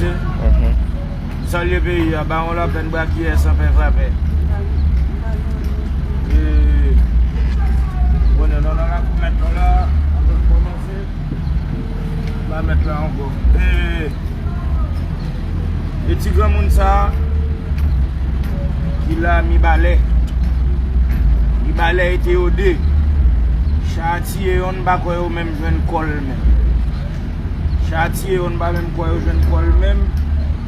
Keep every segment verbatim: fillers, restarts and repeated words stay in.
Mhm. M salye peyi a, ba yon lapèn brakiyè san fè frapè. E, konnen nou nan lakou mèt nou la, anvan n kòmanse, ba mèt la ankò. E, e ti granmoun sa a, ki la Mibalè. Mibalè e Teyode. Cha a tiye yonn, m pa kwè yo menm jwenn kò l menm. Cha a tiye yonn, m pa menm kwè yo jwenn kò l menm.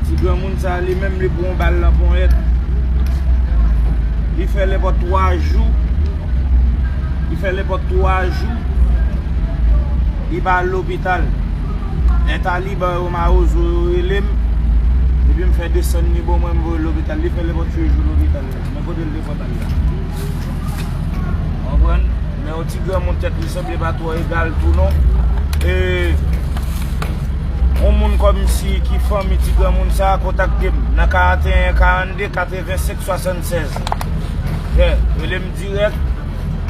Ti granmoun sa a, li menm, li pran yon bal nan ponyèt. Li fè nenpòt twa jou. Li fè nenpòt twa jou. Li pa al lopital. Lè taliban yo, mawozo yo rele m, epi m fè desann li, bon, mwen, m voye l lopital. Li fè nenpòt twa jou lopital la. Men kote l te fè bal la? Konprann? Men yon ti granmoun tèt li sanble pa twò egal tou non. E yon moun kòmsi ki fanmi ti granmoun sa a, kontakte m nan karanteyen karannde katrevensenk swasannsèz. Yeah, rele m dirèk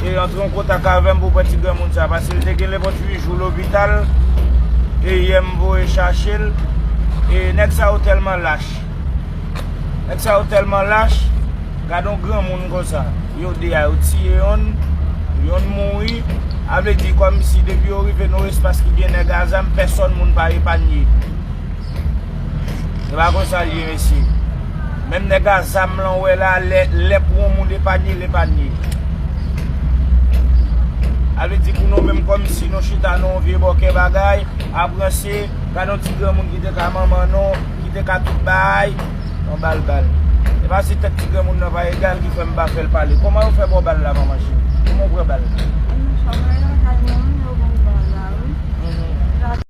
e antre an kontak avè m pou pran ti granmoun sa a, paske l te gen nenpòt uit jou lopital. E yè m voye chache l. E nèg sa yo tèlman lach. Nèg sa yo tèlman lach. Gade yon granmoun konsa. Yo de a, yo tiye yonn, yonn mouri. A vle di kòmsi depi yo rive nan yon espas ki gen nèg a zam, pèsòn moun pa epanye. Se pa konsa l ye, mesye. Menm nèg a zam lan w wè la, lè, lè pou yon moun epanye, l epanye. A vle di pou nou menm kòmsi nou chita nan yon vye bòkè bagay, ap ranse, gade yon ti granmoun ki te ka manman nou, ki te ka tout bagay, yon bal bal. E pa si tèt ti granmoun nan pa egal ki fè m pa fè l pale. Kòman yo fè ba w bal la, manman cheri? Kòman w pran bal la? Sa mwen lakay mwen, yo ban m bal la, wi. Mhm.